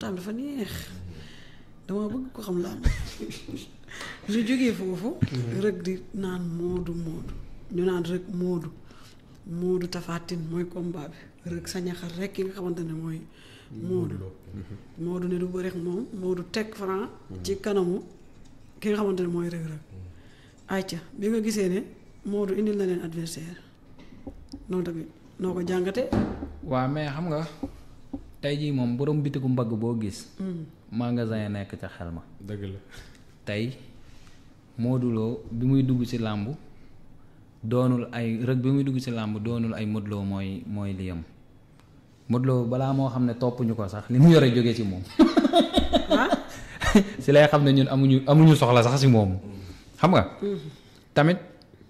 waxtaan dafa neex dama bëgg ko xam làmb ñu jógee foofu Reug di naan Modou ñu naan Reug Modou Tapha Tine mooy combat bi Reug sañaxal rek ki nga xamante ne mooy Modou ne du bëri moom Modou teg Franc ci kanamu ki nga xamante ne mooy Reug ayca bi nga gisee ne Modou indil na leen adversaire noonu tamit noo ko jàngate waaw mais xam nga tey jii moom borom bitigu mbagg boo gis magasin ya nekk ca xel ma dëgg la tey Modou Lo bi muy dugg ci làmb doonul ay Reug bi muy dugg ci làmb doonul ay Modou Lo mooy liyam Modou Lo balaa moo xam ne toppuñu ko sax li mu yore jóge ci moom si lay xam ne ñun amuñu soxla sax ci moom xam nga tamit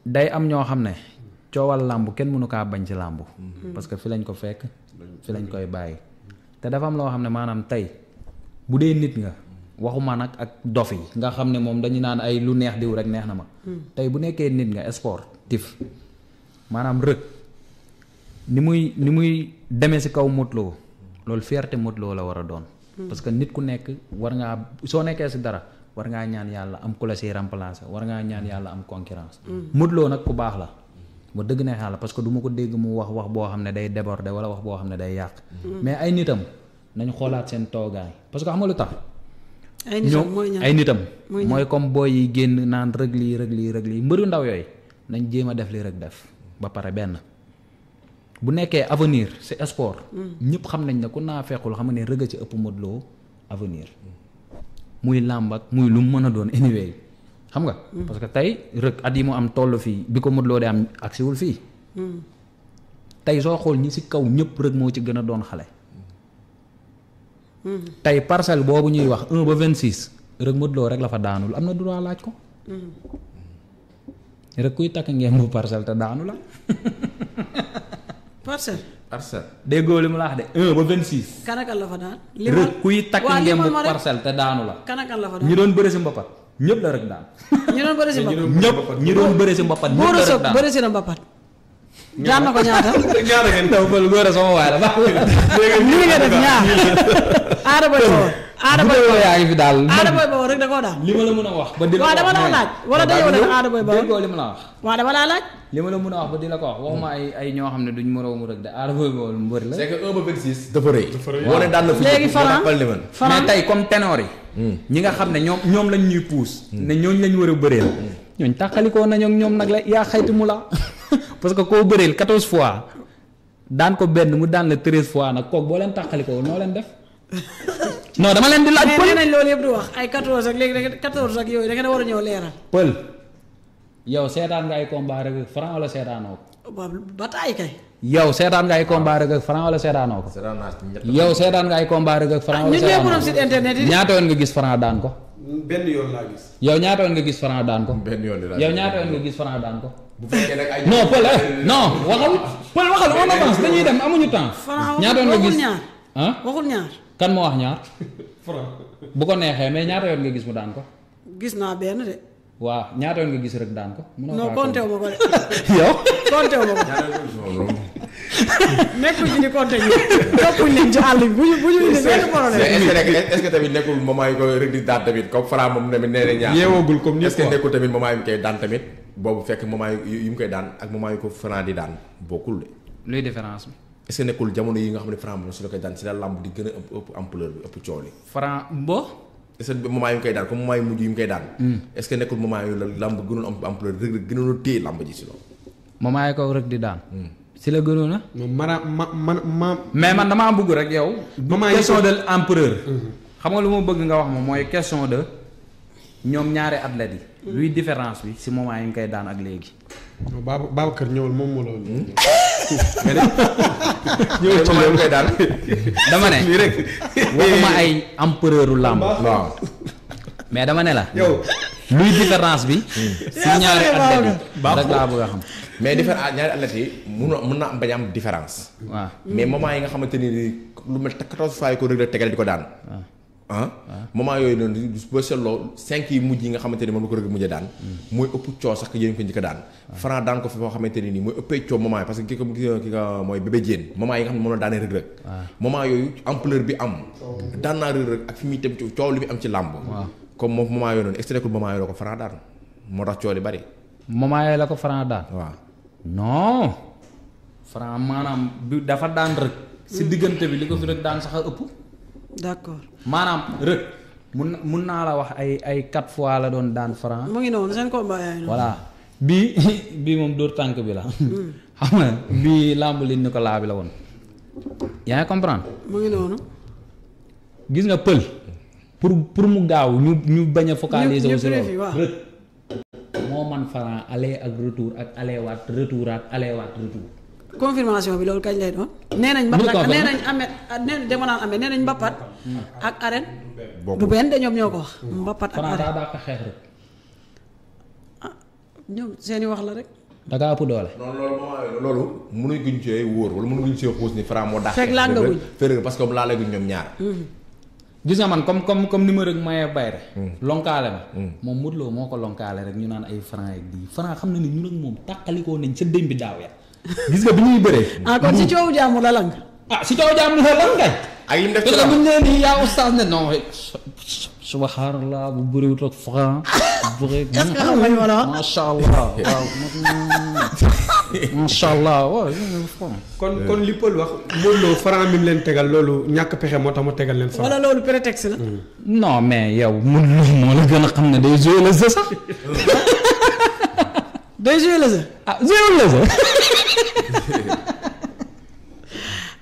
day am ñoo xam ne coowal làmb kenn mënu kaa bañ ci làmb parce que fi lañ ko fekk fi lañ koy bàyyi te dafa am loo xam ne maanaam tey bu dee nit nga waxuma nag ak dof yi nga xam ne moom dañu naan ay lu neex diw rek neex na ma tey bu nekkee nit nga sportif maanaam Reug ni muy demee ci kaw Modou Lo loolu fierté Modou Lo la war a doon parce que nit ku nekk war ngaa soo nekkee ci dara war ngaa ñaan yàlla am ku la ci remplacer war ngaa ñaan yàlla am concurrence Modou Lo nag ku baax la ba dëgg na yàlla parce que du ma ko dégg mu wax boo xam ne day déborder wala wax boo xam ne day yàq mais ay nitam nañ xoolaat seen toogaay parce que xam nga lu tax ay nitam mooy comme booy yi génn naan Reug lii mbëru ndaw yooyu nañ jéem a def li Reug def ba pare benn bu nekkee avenir c'est sport ñëpp xam nañ ne ku naa fekkul xam ne Reug a ci ëpp Modou Lo avenir muy làmb ak muy lu mu mën a doon anyway xam nga parce que tey Reug at yi mu am toll fii bi ko Modou Lo di am agsiwul fii tey soo xool ñi ci kaw ñëpp Reug moo ci gën a doon xale tey parcelle boobu ñuy wax 1 ba 26 Reug Modou Lo rek la fa daanul am na droit laaj ko Reug kuy takk ngeen bu parcelle te daanu la parcelle déggoo li mu la wax de 1 ba 26 kanakal la fa daan Reug kuy takk ngeen bu parcelle te daanu la kanakal la fa daan ñi doon bëre ci mbapat ñëpp la Reug daan ñi doon bëre ci mbapat ñëpp ñi doon bëre ci mbapat ñëpp la Reug daan bëre ci na mbapat daan na ko ñaata ngeen taw fël góor a sama waay la li nga def ñaar aada boy bawol yaa ngi fi daal aada boy bawol Reug da koo daan li ma la mën a wax ba di la waaw dama la laaj wala dañoo def aada boy bawol déggoo li ma la wax waaw dama laa laaj li ma la mën a wax ba di la ko wax waxuma ay ñoo xam ne duñ moroomu Reug de aada boy bawol mbër la c'est que 1 ba 26 dafa rëy moo ne daan na fi léegi Franc mais tey comme ténor yi ñi nga xam ne ñoom lañ ñuy puus ne ñooñ lañ war a bëreel ñooñ tàqalikoo nañoo ñoom nag la yaa xayti mu la parce que koo bëreel 14 fois daan ko benn mu daan la 13 fois nag kook boo leen tàqalikoo noo leen def non dama leen di laaj mais nee nañ loolu yëpp du wax ay 14 ak léegi 14 ak yooyu da ngeen war a ñëw leeral pël yow seetaan nga ay combat Reug ak Franc wala seetaanoo ko ba taay kay yow seetaan nga ay combat Reug ak Franc wala seetaanoo ko yow seetaan nga ay combat Reug ak Franc wala seetaanoo ko site internet yi ñaata yoon nga gis Franc daan ko benn yoon laa gis yow ñaata yoon nga gis Franc daan ko benn yoon yow ñaata yoon nga gis Franc daan ko bu fekkee nag ay non pël non waxal on avance dañuy dem amuñu temps ñaata yoon nga gis ah waxul ñaar kan moo wax ñaar Franc bu ko neexee mais ñaata yoon nga gis mu daan ko gis naa benn de waaw ñaata yoon nga gis Reug daan ko non compté wu ma ko de yow compté wu ma ko nekkul ci di compté ñu toppuñ leen ci àll bi bu ñu indi benn problème est-ce que tamit nekkul moment yi ko Reug di daan tamit comme Franc moom tamit nee na ñaar yeewoogul comme est-ce que nekkul tamit moment yi mu koy daan tamit boobu fekk moment yi mu koy daan ak moment yi ko Franc di daan bokkul de luy différence bi est-ce que nekkul jamono yi nga xam ne Franc moom su la koy daan si la lamb di gën a ëpp ampleur bi ëpp coow li Franc bo est-ce que moment yi mu koy daan comme moment yi mujj yi mu koy daan est-ce que nekkul moment yi la lamb gënoon am ampleur Reug gënoon a téye lamb ji si loolu moment yi ko Reug di daan si la gënoon a ma mais man damaa bëgg rek yow question de empereur xam nga lu ma bëgg nga wax ma mooy question de ñoom ñaari athlètes yi luy différence bi si moment yi ñu koy daan ak léegi Babacar ñëwal moom moo loolu ñëwal ci loolu koy daan dama ne waxuma ay empereuru làmb waaw mais dama ne la yow luy différence bi si ñaari athlètes yi rek laa bëgg a xam mais ñaari athlètes yi mun na am bañ am différence waaw mais moment yi nga xamante ni lu mel 14 fois yi ko Reug la tegale di ko daan moment yooyu noonu boo seetloo 5 yi mujj yi nga xamante ni moom la ko Reug mujj daan mooy ëpp coow sax yéen ko njëkk a daan Franc daan ko fi foo xamante ni nii mooy ëppee coow moment yi parce que ki ko mooy Bébé Diène moment yi nga xam ne moom la daanee Reug moment yooyu ampleur bi am daan naa Reug ak fi muy tem ci coow li bi am ci làmb comme moom moment yooyu noonu extrait moment yooyu la ko Franc daan moo tax coow li bari moment yooyu la ko Franc daan waaw non Franc maanaam bi dafa daan Reug si diggante bi li ko fi Reug daan sax a ëpp d'accord maanaam Reug mun naa la wax ay 4 fois la doon daan Franc mu ngi noonu seen combat yaay noonu voilà bii moom dóor tànk bi la xam nga bii làmb li ni ko laa bi la woon yaa ngi comprendre mu ngi noonu gis nga pël pour mu gaaw ñu bañ a focaliser wu si loolu Reug moo man Franc aller ak retour ak aller waat retour ak aller waat retour confirmation bi loolu kañ lay doon nee nañ mbapat nee nañ amet nee dama naan amee nee nañ mbapat ak arène du benn de ñoom ñoo ko wax mbapat ak arène daa ko xeex rek ñoom seeni wax la rek da ngaa ëpp doole non loolu mënuñ guñ cee wóor wala mënuñ cee xuus ni Franc moo dàq fekk làngaguñ fekk parce que laaleguñ ñoom ñaar gis nga man comme ni ma Reug mayee bayre lonkaale ma moom Modou Lo moo ko lonkaale rek ñu naan ay Franc ak bii Franc xam na ni ñun ak moom tàqalikoo nañ sa démb bi daaw ya gis nga bi ñuy bëree kon si coowu jàmm la lang si coowu jàmm la lang kay ak yi mu def ci parce que buñ nee nii yaa oustaz ne non subhanallah bu bëriwut ak Franc bëri est-ce que xam nga li ma la wax masha allah waaw masha allah waaw kon li Paul wax Modou Lo Franc mi mu leen tegal loolu ñàkk pexe moo tax mu tegal leen Franc wala loolu prétexte la non mais yow Modou Lo moo la gën a xam ne day jouer le jeu sax day jouer le jeu jouer le jeu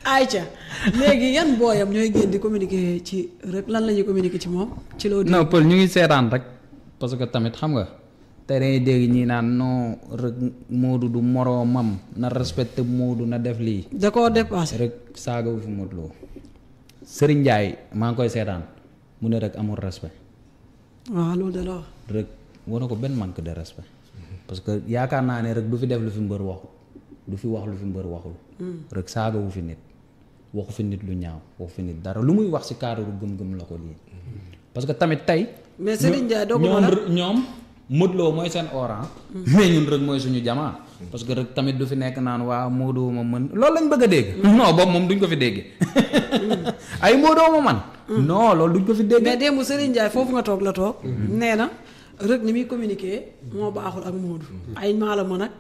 ayca léegi yan booyam ñooy génn di communiquer ci Reug lan la ñuy communiquer ci moom ci loolu non Paul ñu ngi seetaan rek parce que tamit xam nga te dañuy dégg ñi naan non Reug Modou du moroomam na respecté Modou na def lii da koo dépassé Reug saaga wu fi Modou Lo Serigne Ndiaye maa ngi koy seetaan mu ne Reug amul respect waaw loolu de la wax Reug wane ko benn manque de respect parce que yaakaar naa ne Reug du fi def lu fi mbër waxul du fi wax lu fi mbër waxul Reug saaga wu fi nit waxu fi nit lu ñaaw waxu fi nit dara lu muy wax ci cadre gëm-gëm la ko lii parce que tamit tey mais Serigne Ndiaye doo ko mën a ñoom Modou Lo mooy seen oran mais ñun Reug mooy suñu jamaa parce que Reug tamit du fi nekk naan waa Modou ma mën loolu lañ bëgg a dégg non boobu moom duñ ko fi dégg ay Modou ma man non loolu duñ ko fi dégg mais démb Serigne Ndiaye foofu nga toog la toog nee na Reug ni muy communiquer moo baaxul ak Modou ay maa la mën ak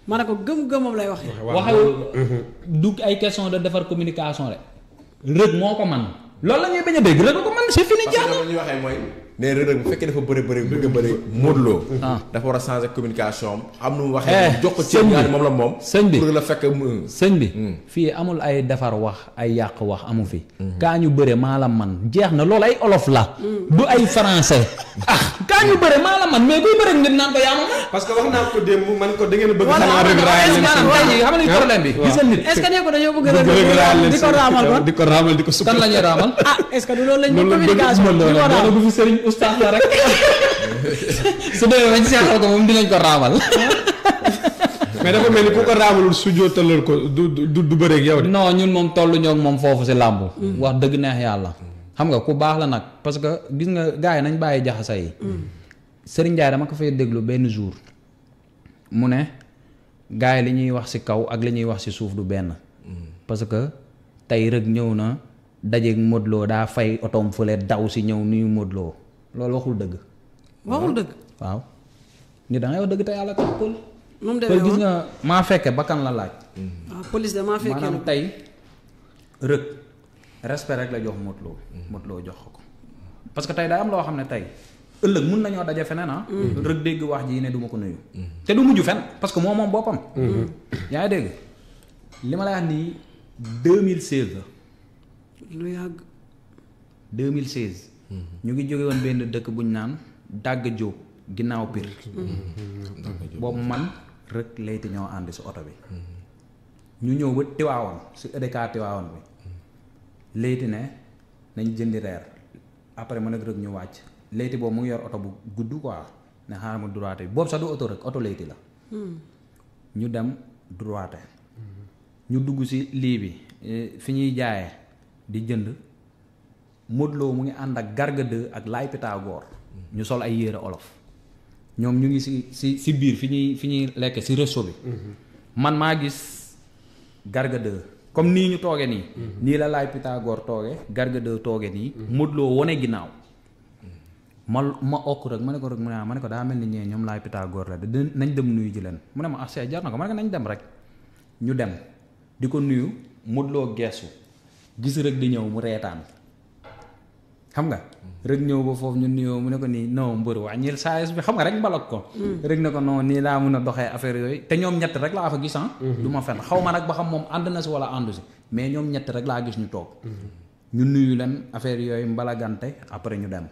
ma ne ko gëm-gëmam lay waxee waxewu du ay question de defar communication rek Reug moo ko man loolu la ñuy bañ a dégg Reug ko man c'est fini parce que ñuy waxee mooy ne Reug bu fekkee dafa bëri bëgg a bëri Modou Lo dafa war a changer communication am nu mu waxee jox ko ci moom la moom sëñ bi pour la fekk sëñ bi fii amul ay defar wax ay yàq wax amu fi kaa ñu bëre maa la man jeex na loolu ay olof la du ay français kaa ñu bëre maa la man mais kuy bëre nit naan ko yaa ma man parce que wax naa ko démb man ko da ngeen bëgg Voilà, xanaa Reug raayal leen maanaam tey jii xam nga ni problème bi gis nga nit est-ce que nee ko dañoo bëgg Reug raayal leen di ko raamal kon di ko raamal di ko sukk kan la ñuy raamal est-ce que du loolu lañ loolu communication di ko loolu raamal bu fi sëriñ oustaz la rek su demee bañ seexal ko moom dinañ ko raamal mais dafa mel ni ku ko raamalul su jootalal ko du bëreeg yow de. non ñun moom tollu ñoo moom foofu si làmb wax dëgg neex yàlla xam nga ku baax la nag parce que gis nga gars yi nañ bàyyi jaxasa yi Serigne Ndiaye dama ko fay déglu benn jour mu ne gars yi li ñuy wax si kaw ak li ñuy wax si suuf du benn parce que tey Reug ñëw na dajeeg Modou Lo daa fay otoom fële daw si ñëw nuyu Modou Lo loolu waxul dëgg waxul dëgg waaw ni da ngay wax dëgg te yàlla tax pël moom demee pël gis woon nga maa fekke bakkan la laaj waaw police de maa fekkee maanaam tey Reug respect rek la jox Modou Lo Modou Lo jox ko parce que tey day am loo xam ne tey ëllëg mun nañoo daje feneen ah Reug dégg wax ji ne du ma ko nuyu te du mujj fen parce que moom boppam yaa ngi dégg li ma lay wax nii 2016 la lu yàgg 2016 ñu ngi jóge woon benn dëkk buñ naan dàgg jóob ginnaaw pir boobu man Reug layti ñoo ànd si oto bi ñu ñëw ba Tiwaawan si EDK Tiwaawan bi layti ne nañ jëndi reer après man ak Reug ñu wàcc layti boobu mu ngi yor oto bu gudd quoi ne xaaral ma droite bi boobu sax du oto rek oto layti la ñu dem droite ñu dugg si lii bi fi ñuy jaayee di jënd Modou Lo mu ngi ànd ak Garga 2 ak Laye Pythagore ñu sol ay yére olof ñoom ñu ngi si biir fi ñuy lekk si resto bi man maa gis Garga 2 comme nii ñu tooge nii nii la Laye Pythagore tooge Garga 2 tooge nii Modou Lo wone ginnaaw ma okk rek ma ne ko rek mu ne ma ne ko daa mel ni ñee ñoom Laye Pythagore la de nañ dem nuyu ji leen mu ne ma jar na ko ma ne ko nañ dem rek ñu dem di ko nuyu Modou Lo geesu gis rek di ñëw mu reetaan xam nga rek ñëw ba foofu ñu nuyoo mu ne ko nii non mbër wàññil saayes bi xam nga rek mbalak ko rek ne ko non nii laa mun a doxee affaire yooyu te ñoom ñett rek laa fa gis du ma fen xaw ma nag ba xam moom ànd na si wala àndu si mais ñoom ñett rek laa gis ñu toog ñu nuyu leen affaire yooyu mbalagante après ñu dem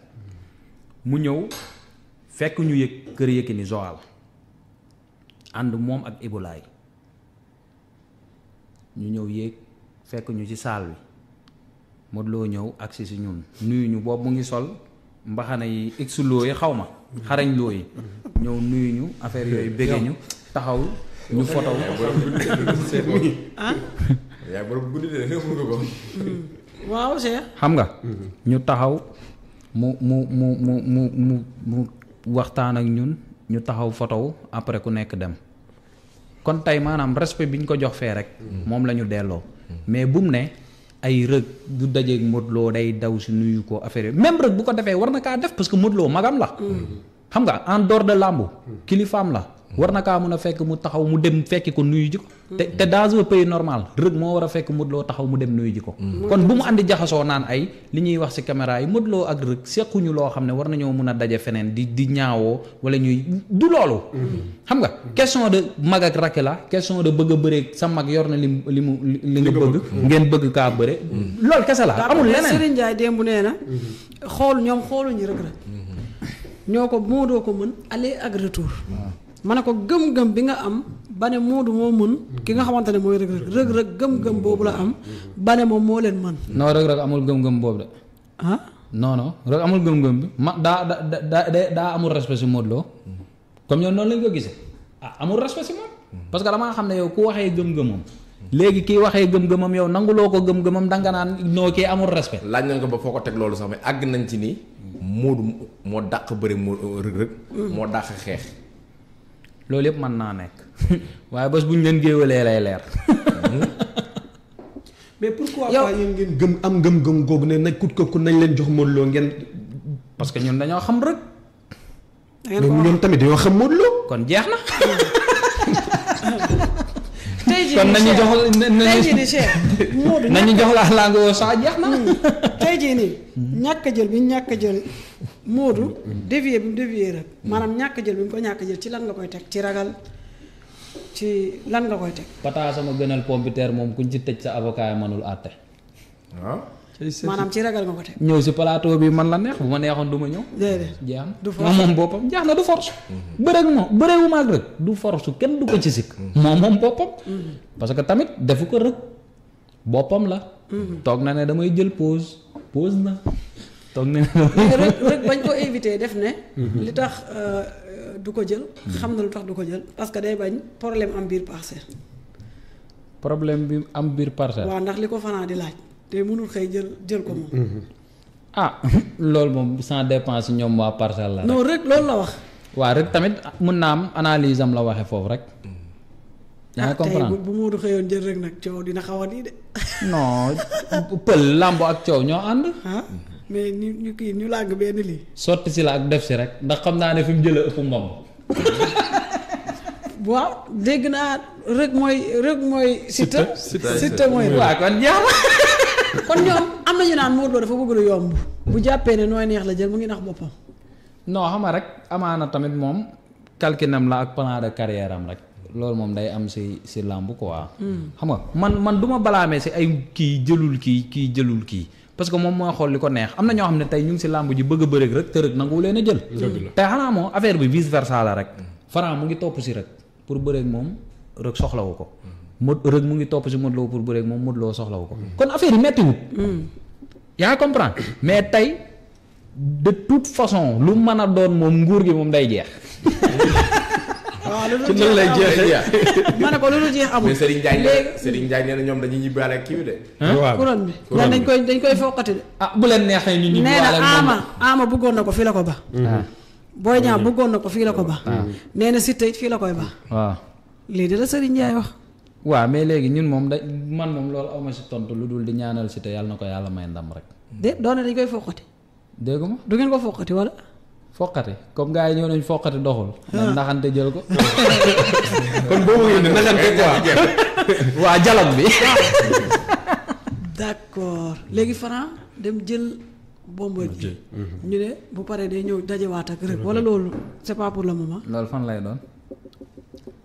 mu ñëw fekk ñu yëg kër Yékini Joal ànd moom ak Ibulaay ñu ñëw yéeg fekk ñu ci saal bi Modou Lo ñëw agsi si ñun nuyu ñu boobu mu ngi sol mbaxana yi x loo yi xaw ma xarañ loo yi ñëw nuyu ñu affaire yooyu béggee ñu taxaw ñu fotow yaa borom guddi de nga ko waaw Cheikh xam nga ñu taxaw mu waxtaan ak ñun ñu taxaw fotow après ku nekk dem kon tey maanaam respect bi ñu ko jox fee rek moom la ñu delloo mais bu mu ne ay Reug du dajeeg Modou Lo day daw si nuyu ko affaire yi même Reug bu ko defee war na kaa def parce que Modou Lo magam la xam nga en dehors de làmbu kilifaam la war na kaa mun a fekk mu taxaw mu dem fekki ko nuyu ji ko te dans un pays normal Reug moo war a fekk Modou Lo taxaw mu dem nuyu ji ko kon bu mu andi jaxasoo naan ay li ñuy wax si caméra yi Modou Lo ak Reug sequñu loo xam ne war nañoo mun a daje feneen di ñaawoo wala ñuy du loolu xam nga question de mag ak rakk la question de bëgg a bëre sa mag yor na li nga bëgg ngeen bëgg kaa bëre loolu kese la amul leneen Serigne Ndiaye démb nee na ñoom xooluñu Reug Reug ñoo ko Modou ko mën aller ak retour ma ne ko gëm-gëm bi nga am ba ne Modou moo mën ki nga xamante ne mooy Reug Reug gëm-gëm boobu la am ba ne moom moo leen mën. non Reug Reug amul gëm-gëm boobu de. ah. non Reug amul gëm-gëm bi daa amul respect si Modou Lo comme ñoom noonu lañ ko gisee amul respect si moom. parce que damaa xam ne yow ku waxee gëm-gëmam léegi kii waxee gëm-gëmam yow nanguloo ko gëm-gëmam danga naan noo kii amul respect. laaj nañ ko ba foo ko teg loolu sax mais àgg nañ ci ni Modou moo dàq bëri Reug Reug moo dàq xeex. loolu yëpp mën naa nekk waaye bés bu ñu leen géewalee lay leer. mais pourquoi pas yéen ngeen gëm am gëm-gëm googu ne nañ kut ko nañ leen jox Modou Lo ngeen. parce que ñun dañoo xam Reug. mais ñoom tamit dañoo xam Modou Lo. kon jeex na. tey jii kon nañu jox tey jii nii Cheikh Modou nañu jox la langue saa jeex na. tey jii nii ñàkk a jël bi ñàkk a jël Modou dévier bi mu dévier rek maanaam ñàkk a jël bi mu ko ñàkk a jël ci lan nga koy teg ci ragal ci lan nga koy teg. pata sama gënal pompiteer moom kuñ ci tëj sa avocat yi mënul àtte. waaw. maanaam ci ragal nga ko teg. ñëw si plateau bi man la neex bu ma neexoon du ma ñëw. déedéet jeex du na force moom boppam jeex na du force. bëreeg moom bëreegu ma ak Reug du force kenn du ko ci sikk. moom boppam. parce que tamit defu ko Reug boppam la. toog na ne damay jël pause na. toog na ne Reug bañ ko éviter def ne. li tax du ko jël. xam na lu tax du ko jël parce que day bañ problème am biir parcelle. problème bi am biir parcelle. waaw ndax li ko fanaa di laaj. te mënul xëy jël ko moom. ah loolu moom sans dépense ñoom waa parcelle la. non Reug loolu la wax. waa Reug tamit mun naa am analyse am la waxee foofu rek. yaa ngi comprendre tey bu Modou xëyoon jël Reug nag coow dina xaw a nii de. non pël làmb ak coow ñoo ànd. mais ñu kii ñu làgg benn lii. sotti si la ak def si rek ndax xam naa ne fi mu jëlee ëpp mbam. waaw dégg naa Reug mooy. Siteu mooy. waaw kon jeex na. kon ñoom am na ñu naan Modou Lo dafa bëgg lu yomb. bu jàppee ne nooy neex la jël mu ngi nax boppam. non xam nga rek amaana tamit moom calculam la ak plan de carrière am rek loolu moom day am si làmb quoi. xam nga man du ma balaamee si ay kii jëlul kii parce que moom mooy xool li ko neex am na ñoo xam ne tey ñu ngi si làmb ji bëgg a bëreeg rek te Reug nangu leen a jël. te xanaa moom affaire bi vice versa la rek. Franc mu ngi topp si Reug pour bëreeg moom Reug soxlawu ko. Reug mu ngi topp si Modou Lo pour bëreeg moom Modou Lo soxlawu ko. kon affaire yi méttiwut. yaa comprendre mais tey de toute façon lu mën a doon moom nguur gi moom day jeex. waaw lu ci dul nan lay jeex jeexee. ma ne ko lu dul jeex amul. mais Serigne Ndiaye léegi Serigne Ndiaye nee na ñoom dañuy ñibbaale ak kii bi de. waaw couronne bi. dañ koy foqati de. ah bu leen neexee ñu ñu. nee na ama bëggoon na ko fii la ko ba. Boy Niang bëggoon na ko fii la ko ba. nee na Siteu it fii la koy ba. waaw lii de la Serigne Ndiaye wax. waaw mais léegi ñun moom man moom loolu awma si tontu lu dul di ñaanal Siteu yàlla na ko yàlla may ndam rek. de doone dañ koy foqati. dégg ma du ngeen ko foqati wala. foqati comme gars yi ñëw nañ foqati doxul. nañ naxante jël ko. kon boobu ngeen di naxante quoi. waa dialogue bi. d'accord léegi Franc dem jël Bombardier ñu ne bu paree day ñëw dajewaat ak Reug wala loolu c'est pas pour le moment. loolu fan lay doon.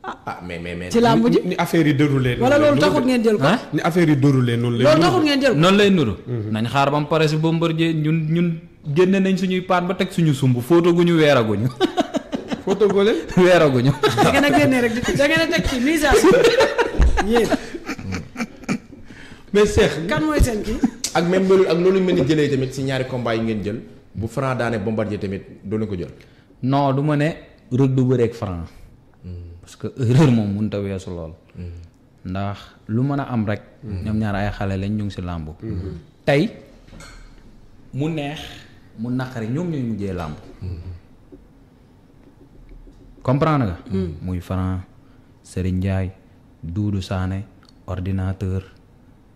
ah mais. ci làmb ji ni affaire yi déroulé. wala loolu taxut ngeen jël ko. ni affaire yi déroulé noonu lay. loolu taxut ngeen jël ko. noonu lay nuru. nañ xaar ba mu pare si Bombardier ñun génne nañ suñuy paan ba teg suñu sumb fóotaguñu weeraguñu. photo gole. weeraguñu. da ngeen a génnee rek da ngeen a teg ci mise à yéen. mais Cheikh. kan mooy seen kii. ak même loolu ak loolu mel ni jëlee tamit si ñaari combat yi ngeen jël bu Franc daane Bombardier tamit doo leen ko jël. non du ma ne Reug du bëreeg Franc. parce que erreur moom mënut a weesu lool. ndax lu mën a am rek. ñoom ñaar ay xale lañ ñu ngi si làmb. tey mu neex mu naqari ñoom ñooy mujjee làmb. comprendre nga. muy Franc Serigne Ndiaye Doudou Sané ordinateur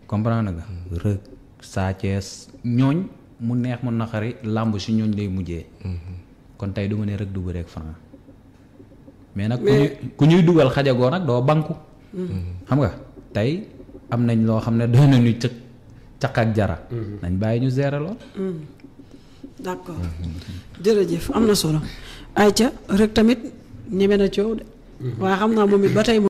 comprendre nga. Reug Sa Thiès ñooñ mu neex mu naqari làmb si ñooñ lay mujjee. kon tey du ma ne Reug du bëreeg Franc. mais nag ku ñuy dugal xajagoo nag doo banku. xam nga tey am nañ loo xam ne doy nañu caq ak jara. nañ bàyyi ñu gérer lool. d'accord jërëjëf am na solo. ayca Reug tamit ñeme na coow de. waaye xam naa moom it ba tey